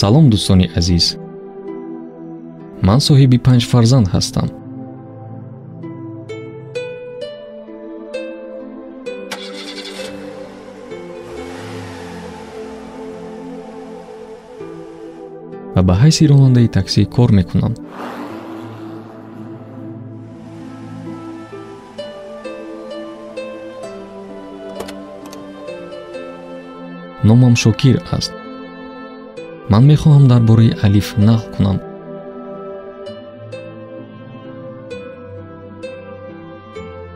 Салом, дӯстони азиз. Ман соҳиби 5 фарзанд ҳастам. Ва ба ҳайси ронандаи таксӣ кор мекунам. Номам Шокир аст. Ман мехоҳам дар бораи Алиф нақл кунам.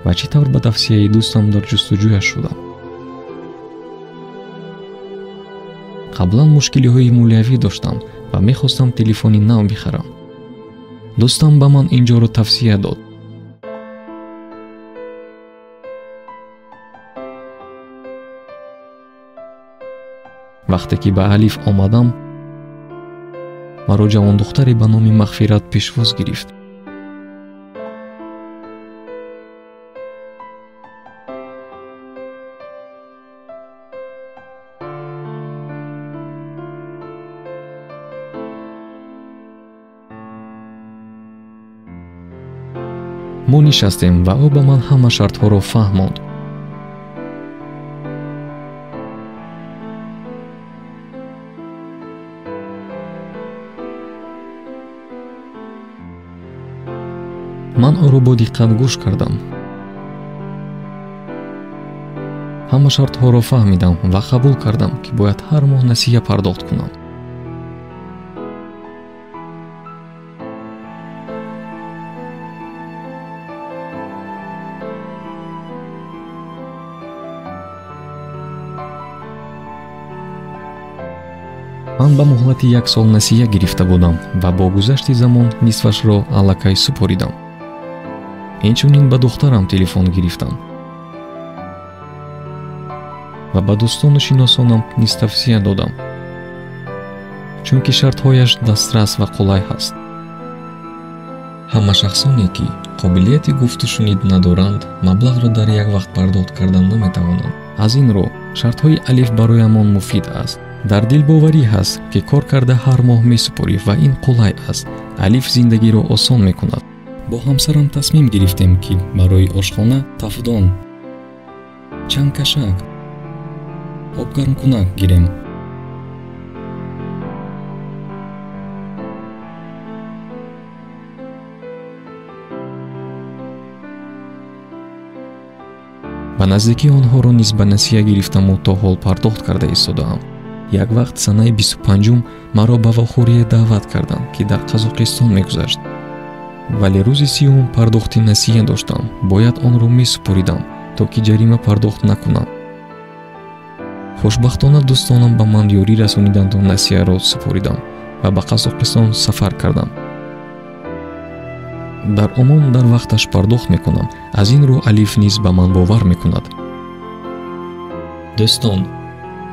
Ва чӣ тавр ба тавсияи дӯстам дар ҷустуҷӯяш шудам. Қаблан мушкилиҳои молиявӣ доштам ва мехостам телефони нав бихарам. Дӯстам ба ман ин ҷоро тавсия дод. Вақте ки ба Алиф омадам, маро ҷавондухтаре ба номи Мағфират пешвоз гирифт. Мо нишастем ва ӯ ба ман ҳама шартҳоро фаҳмонд. Ман ӯро бо диққат гӯш кардам. Ҳама шартҳоро фаҳмидам ва қабул кардам, ки бояд ҳар моҳ насия пардохт кунам. Ман ба муҳлати 1 сол насия гирифта будам ва бо гузашти замон нисфашро аллакай супоридам. Инчунин ба духтарам телефон гирифтам ва ба дӯстону шиносонам низ тавсия додам, чунки шартҳояш дастрас ва қулай ҳаст. Ҳама шахсоне, ки қобилияти гуфтушунид надоранд, маблағро дар як вақт пардохт кардан наметавонанд. Аз ин рӯ шартҳои Алиф бароямон муфид аст. Дар дилбоварӣ ҳаст, ки кор карда ҳар моҳ месупорӣ ва ин қулай аст. Алиф зиндагиро осон мекунад. Бо ҳамсарам тасмим гирифтем, ки барои ошхона тафдон, чанд кашак, обгармкунак гирем. Ба наздикӣ онҳоро низ ба насия гирифтаму то ҳол пардохт карда истодаам. Як вақт санаи 25-ум маро ба вохӯрие даъват карданд, ки дар Қазоқистон мегузашт. Вале рӯзи 30-ум пардохти насия доштам, бояд онро месупоридам, то ки ҷарима пардохт накунам. Хушбахтона дӯстонам ба ман ёрӣ расониданду насияро супоридам ва ба Қазоқистон сафар кардам. Дар умум дар вақташ пардохт мекунам, аз ин рӯ Алиф низ ба ман бовар мекунад. Дӯстон,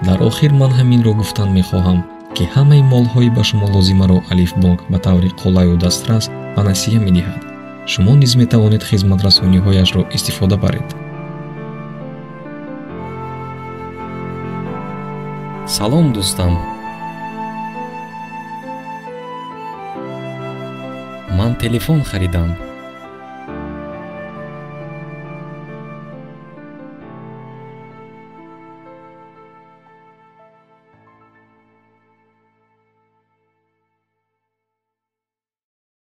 дар охир ман ҳаминро гуфтан мехоҳам, ки ҳамаи молҳои ба шумо лозимаро Алифбонк ба таври қулайу дастрас ба насия медиҳад. Шумо низ метавонед хизматрасониҳояшро истифода баред. Салом, дӯстам. Ман телефон харидам.